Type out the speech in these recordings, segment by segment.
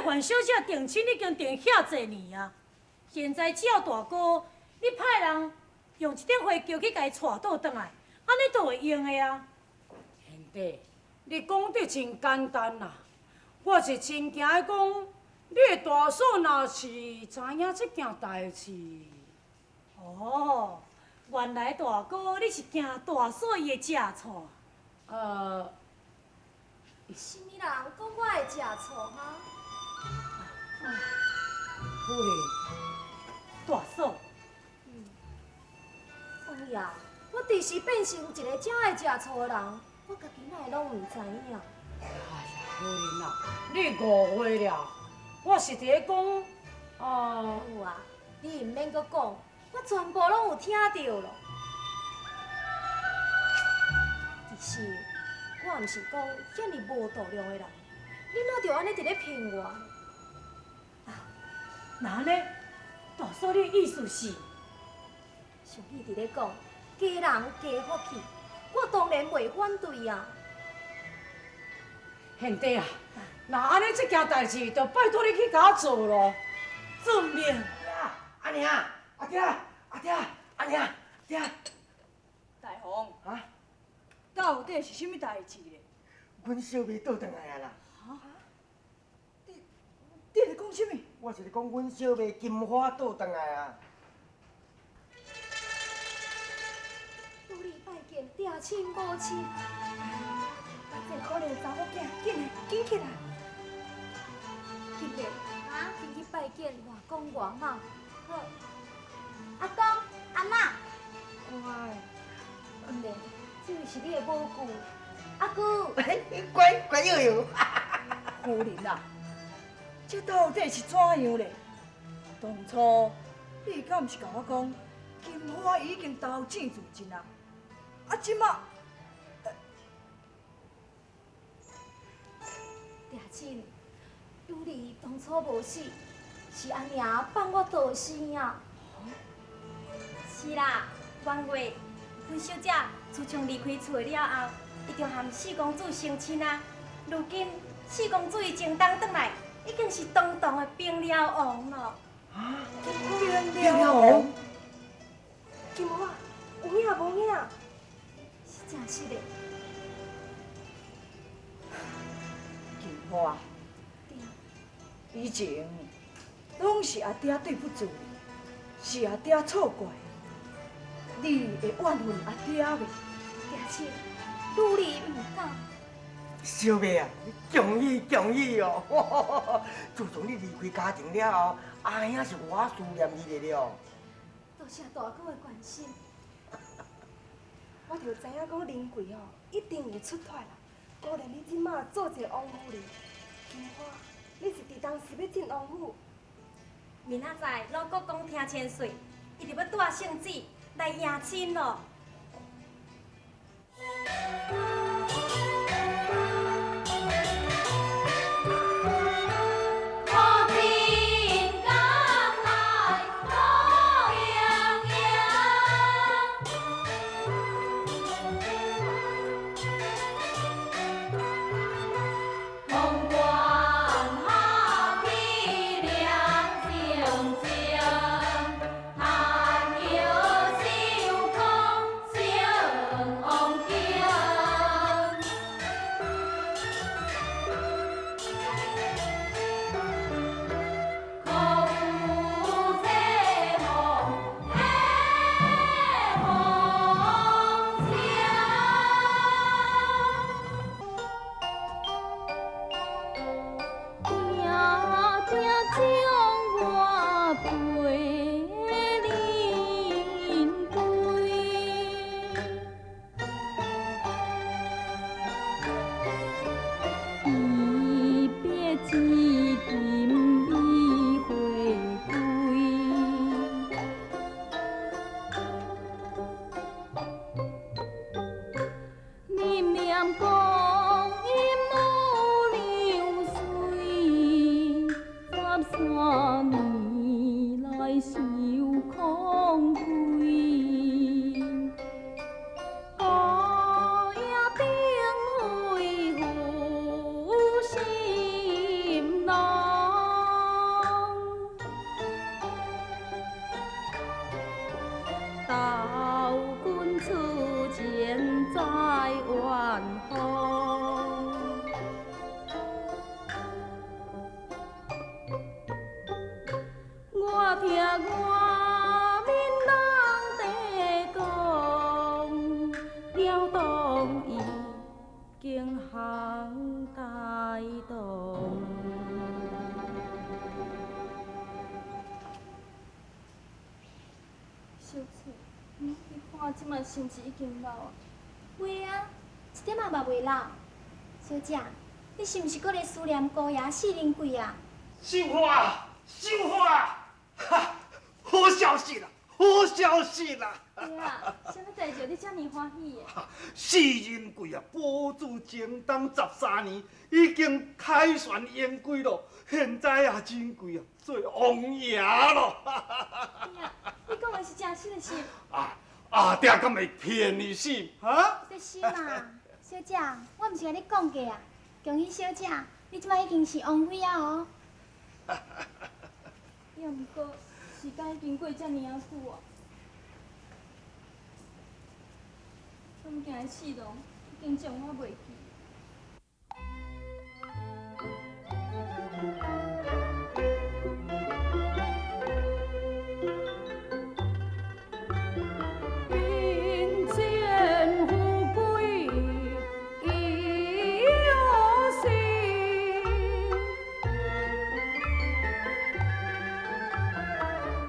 范小姐定親已經定遐濟年啊，現在只要大哥你派人用一頂花轎去共伊帶倒轉來，按呢就會用的啊。賢弟，你講得真簡單啦，我是真驚講，你的大嫂若是知影這件代誌。哦，原來大哥你是驚大嫂伊會食醋。啥物人講我會食醋哈？夫人。大嫂。王爺，我佇時變成一個遮愛食醋的人，我家己哪會攏毋知影？哎呀，夫人啊，你誤會了，我是佇咧講，啊。有啊，你毋免閣講，我全部攏有聽著咯。其實我毋是講遐爾無度量的人，你哪著按呢佇咧騙我？那按呢？大嫂，你的意思是？俗語佇咧講，家人家福氣，我當然袂反對啊。賢弟啊，若按呢這件代誌，就拜託你去共我做囉。遵命。阿娘，阿爹，阿爹，阿娘，爹。大雄。啊？到底是啥物代誌咧？阮小妹倒轉來啊啦！哈？你咧講啥物？我是咧講阮小妹金花倒轉來啊！拄禮拜見爹親母親，這可憐的查某囝，緊來，緊起來！緊來，啊，緊去拜見外公外媽。好，阿公阿嬤。乖。對，這位是你的母舅，阿舅。乖乖悠悠。夫人啊，這到底是怎樣咧？當初你敢毋是共我講，金花已經投井自盡啊？啊，這馬…… 爹親，有你當初無死，是阿娘放我逃生啊。是啦，元月，阮小姐自從離開厝了後，伊就和四公子成親啊。如今四公子伊前冬轉來，已經是堂堂的平遼王咯。啊！平遼王？金花，有影無影？是真實的。金花，以前攏是阿爹對不住你，是阿爹錯怪你，你會怨恨阿爹袂？爹親，女兒毋敢。小妹啊，恭喜恭喜哦！自從你離開家庭了後，阿兄是偌思念你的了。多謝大哥的關心。我就知影講林桂吼一定會出脫啦。果然你這馬做一个王夫人，金花，你是佇當時欲進王府？明仔載魯國公聽千歲，伊就欲帶聖旨來迎親咯。聽外面人在講，了當已經行大動。小翠，你看這馬是毋是已經老啊？袂啊，一點仔嘛袂老。小姐，你是毋是閣咧思念姑爺四仁貴啊？秀花，秀花，哈，好消息啦，好消息啦！對啊，啥物代誌你遮爾歡喜的？四仁貴啊，保住前冬13年，已經凱旋榮歸咯。現在啊，仁貴啊，做王爺咯。對啊，你講的是真實的是？啊，阿爹敢會騙你是？哈？這是嘛，小姐，我毋是共你講過啊，恭喜小姐，你這擺已經是王妃啊哦。也毋過，時間已經過遮爾啊久啊，咁驚的四郎已經將我袂記。人間富貴有時，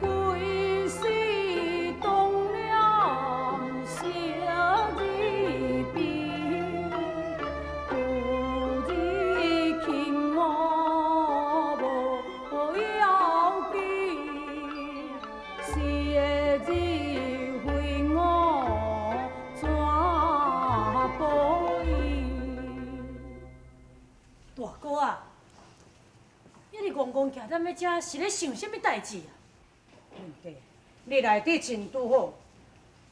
歸時動了昔日悲，故日輕我無要緊，昔日非我怎報應？大哥啊，你伫戆戆徛踮咧遮，是咧想啥物代誌啊？贤弟，你來得真拄好，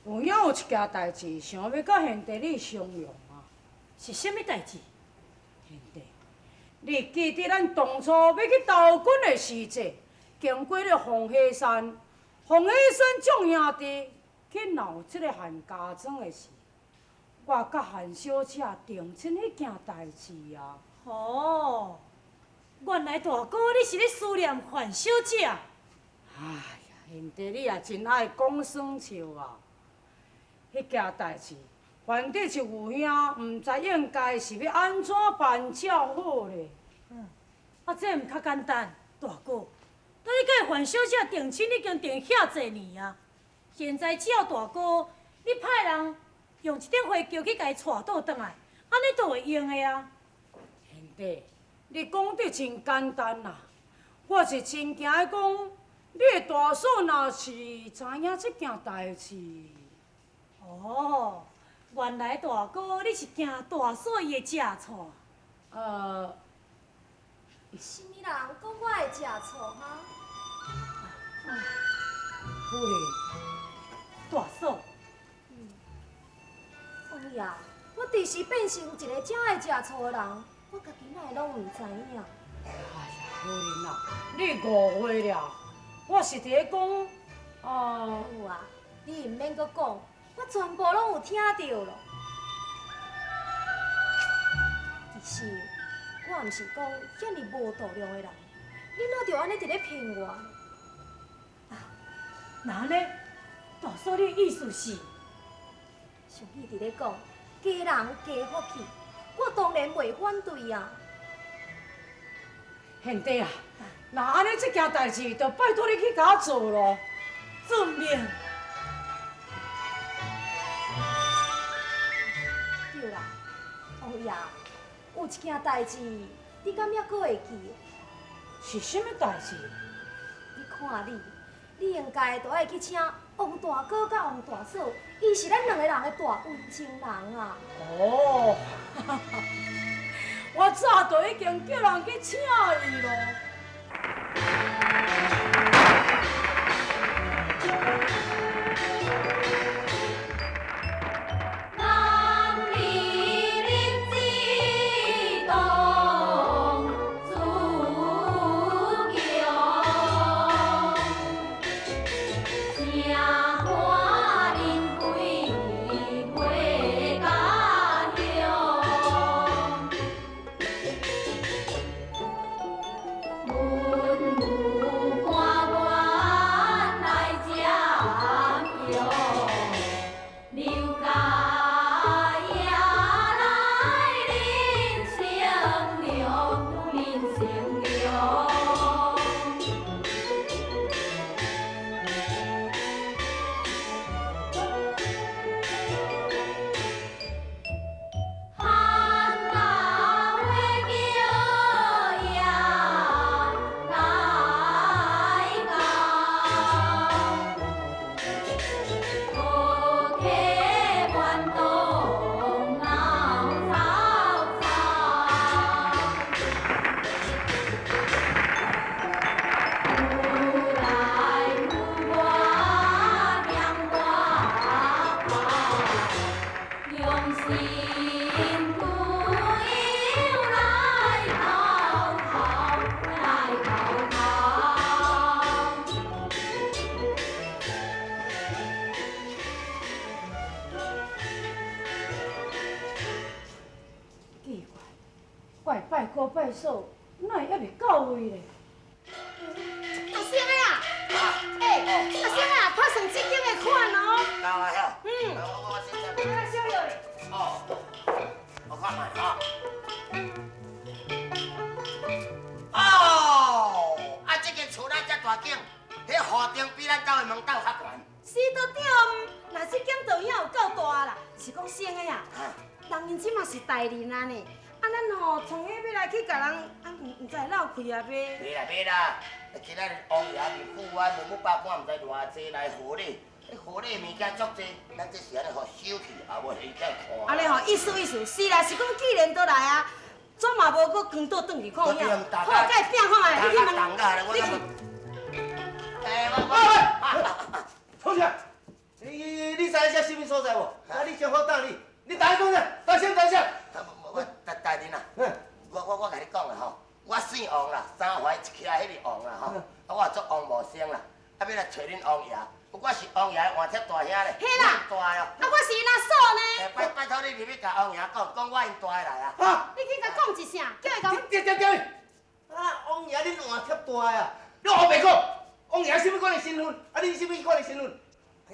有影有一件代誌，想欲佮賢弟你商量啊。是啥物代誌？賢弟，你記得咱當初欲去投軍的時節，經過了鳳溪山，鳳溪山眾兄弟去鬧這个韓家莊的事，我佮韓小姐定親彼件代誌啊。哦，原來大哥你是咧思念范小姐。哎呀，賢弟你也真愛講耍笑啊！彼件代誌，反正是有兄，毋知應該是欲按怎辦才好咧。啊，這毋較簡單，大哥。咱你佮范小姐定親已經定遐濟年啊，現在只要大哥你派人用一頂花轎去共伊帶倒轉來，按呢就會用的啊。賢弟，你講得真簡單啦，我是真驚講，你的大嫂若是知影這件代誌。哦，原來大哥你是驚大嫂伊會食醋。啥物人講我會食醋哈？夫人，大嫂。王爺，我佇時變成一個遮愛食醋的人，我家己哪會攏毋知影？哎呀，夫人啊，你誤會了，我是佇咧講，啊。有啊，你毋免閣講，我全部攏有聽著咯。其實我毋是講遐爾無度量的人，你哪著按呢佇咧騙我？啊，那按呢？大嫂，你的意思是？俗語佇咧講，家人家福氣，我當然袂反對啊。賢弟啊，若按呢這件代誌，就拜託你去共我做咯。遵命。對啦，王爺，有一件代誌，你敢猶閣會記？是啥物代誌？你看你，你應該都愛去請王大哥佮王大嫂，伊是咱兩個人的大恩情人啊！哦，我早就已經叫人去請伊咯。男哥拜嫂，哪會猶未到位咧？阿星啊，欸，阿星啊，拍算這間的款哦。到啊，晓。嗯。我先来小玉。哦，我看覓哈。哦，啊，這間厝咱遮大間，彼戶頂比咱兜的門斗較懸。是都對，若這間倒影有夠大啦，是講省的啊。人𪜶這嘛是大人啊呢，啊咱吼從彼欲來去共人，啊毋知會落氣啊袂？袂啦袂啦，今仔日王爺佇府外文武百官毋知偌濟來賀禮，賀禮物件足濟，咱這是按呢予收去，也無閒起來看。按呢吼，意思意思，是啦，是講既然都來啊，總嘛無閣光倒轉去看影。好，共伊拼看覓，你去問。你去。欸，我我，同學，你知這啥物所在無？啊，你真好等你。你等下，等下，等下。我大人啊，我共你講啦吼，我姓王啦，三槐一徛彼个王啦吼，啊我做王無生啦，啊欲來揣恁王爺，我是王爺換帖大兄咧，嘿啦，大哦。啊我是𪜶阿嫂呢。拜託你入去共王爺講，講我𪜶大的來啊。你去共講一聲，叫伊共。對對對。啊，王爺恁換帖大啊，你烏白講，王爺啥物款的身份？啊，你啥物款的身份？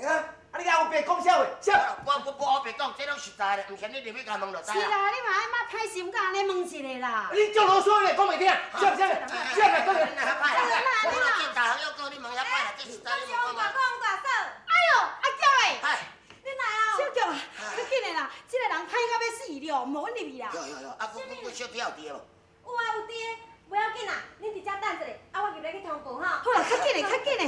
啊？啊！你共烏白講啥話？啥？我無烏白講，這攏實在的，毋信你入去共問就知是啦，你嘛愛嘛歹心佮按呢問一下啦。你足囉嗦咧，講袂聽，啥啥啥來講？你遐歹啦！我若見大行又講你問遐歹啦，這實在你問講嘛。王大嫂，哎喲，阿嬌欸，你來哦。小嬌啊，較緊的啦，這个人歹到欲死了，毋予阮入去啦。有有有，啊，阮小弟有佇的無？有啊，有佇的，無要緊啦，恁佇遮等一下，啊，我入來去通報吼。好啦，較緊的，較緊的。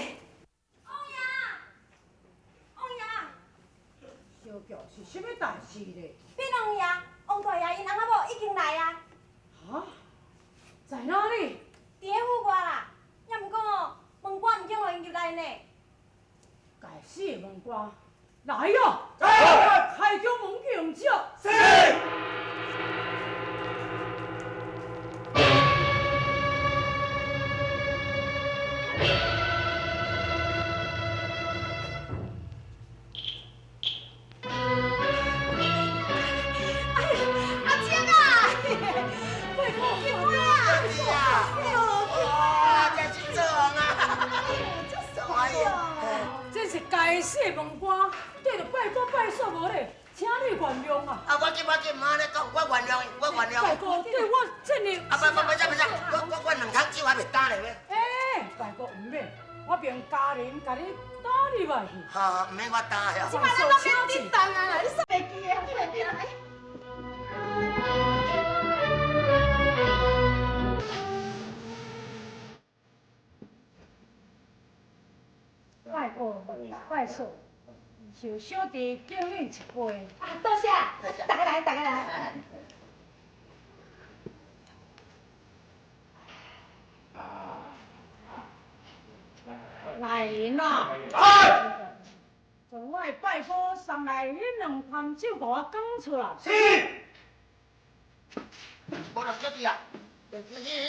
小嬌是啥物代志咧？變王爺、王大爺𪜶翁仔某已經來啊！哈？在哪裡？佇咧府外啦，也毋過哦，門關毋肯予𪜶入來呢。該死的門關，來哦！開中門迎接。是。該死的門官，對著拜哥拜嫂無咧，請你原諒啊！啊，我緊我緊，毋按呢講，我原諒伊，我原諒伊。拜哥，對我真的。啊，不不不，不不，我兩桶酒還袂干咧咩？欸，拜哥毋免，我憑家人共你打入來去。哈，毋免我打呀。這擺咱攏免叮當啊啦，你煞袂記的，記袂記來？拜哥，拜嫂，受小弟敬恁一杯。啊，多謝，大家來，大家來。來人啊！哎，將我的拜哥送來彼兩桶酒，予我講出來。是。無啦，小弟啊，彼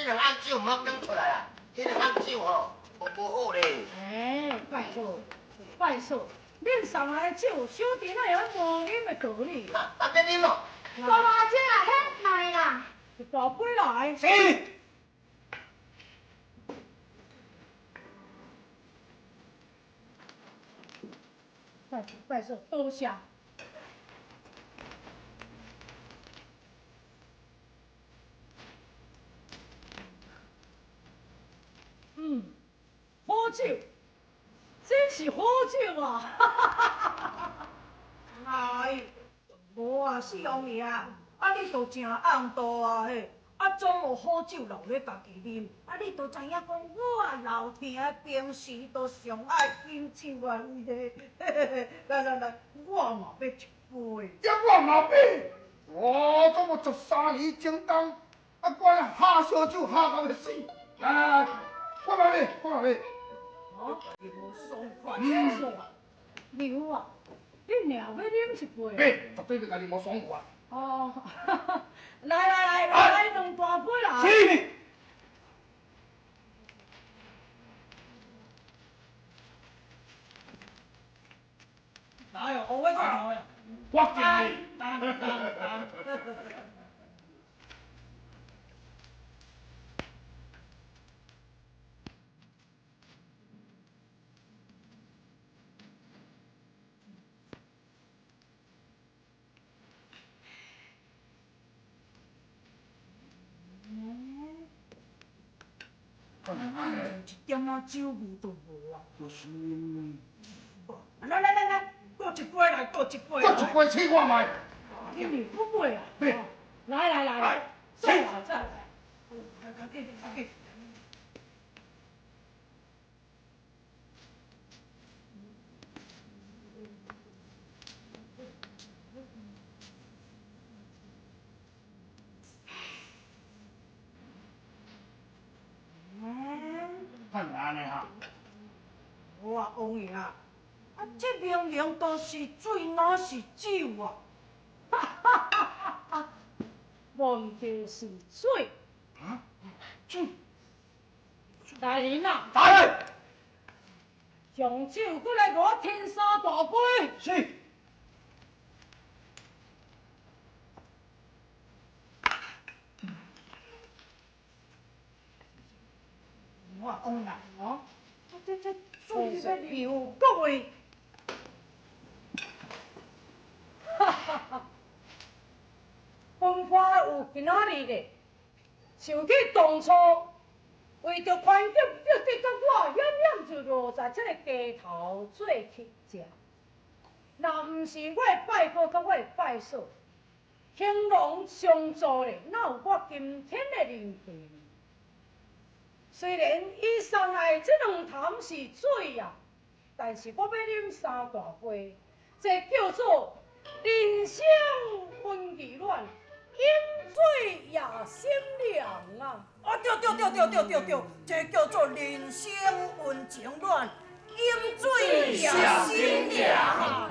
兩甕酒毋好講出來啊，彼兩甕酒吼，無好咧。欸，拜哥，拜嫂，恁送來的酒，小弟哪會曉無啉的道理？啊，免啉哦。大妈姐啊，彼來啦，一大杯來。是。拜拜嫂，多謝。嗯，好酒，真是好酒啊！哎，無啊，四王爺啊，啊你都真翁道啊嘿，啊總有好酒留咧家己啉，啊你都知影講我老聽平時都上愛飲酒啊，嘿嘿嘿，來來來，我嘛欲一杯。這我嘛欲，我總有13年前冬，啊，我喝燒酒喝到欲死，來來來，我嘛欲，我嘛欲。啊，無爽快，牛啊，你爾欲啉一杯？欲，絕對欲共你無爽快。哦，來來來，來兩大杯來。是。來哦，我來。我敬你。一点仔酒味都无啊。就是。来来来来，倒一杯来，倒一杯。倒一杯试看觅。你是不买啊？来来来来，再来再来。较紧较紧。看安尼哈？无啊，王爷啊，啊，这明明都是水，哪是酒啊？哈哈哈哈！问题是水。啊？水？来人啊！大人，将酒过来，予我添三大杯。是。我讲啦，哦，这水要流各位。哈哈哈！文化有今仔日咧，想起当初为著宽景，逼得甲我险险就落在这个街头做乞食。若毋是我的拜哥佮我的拜嫂，兴隆相助咧，哪有我今天的人格？虽然伊送来这两潭是水啊，但是我欲啉三大杯，这叫做人生温意暖，饮水也心凉啊！啊对对对对对对对，这叫做人生温情暖，饮水也心凉啊！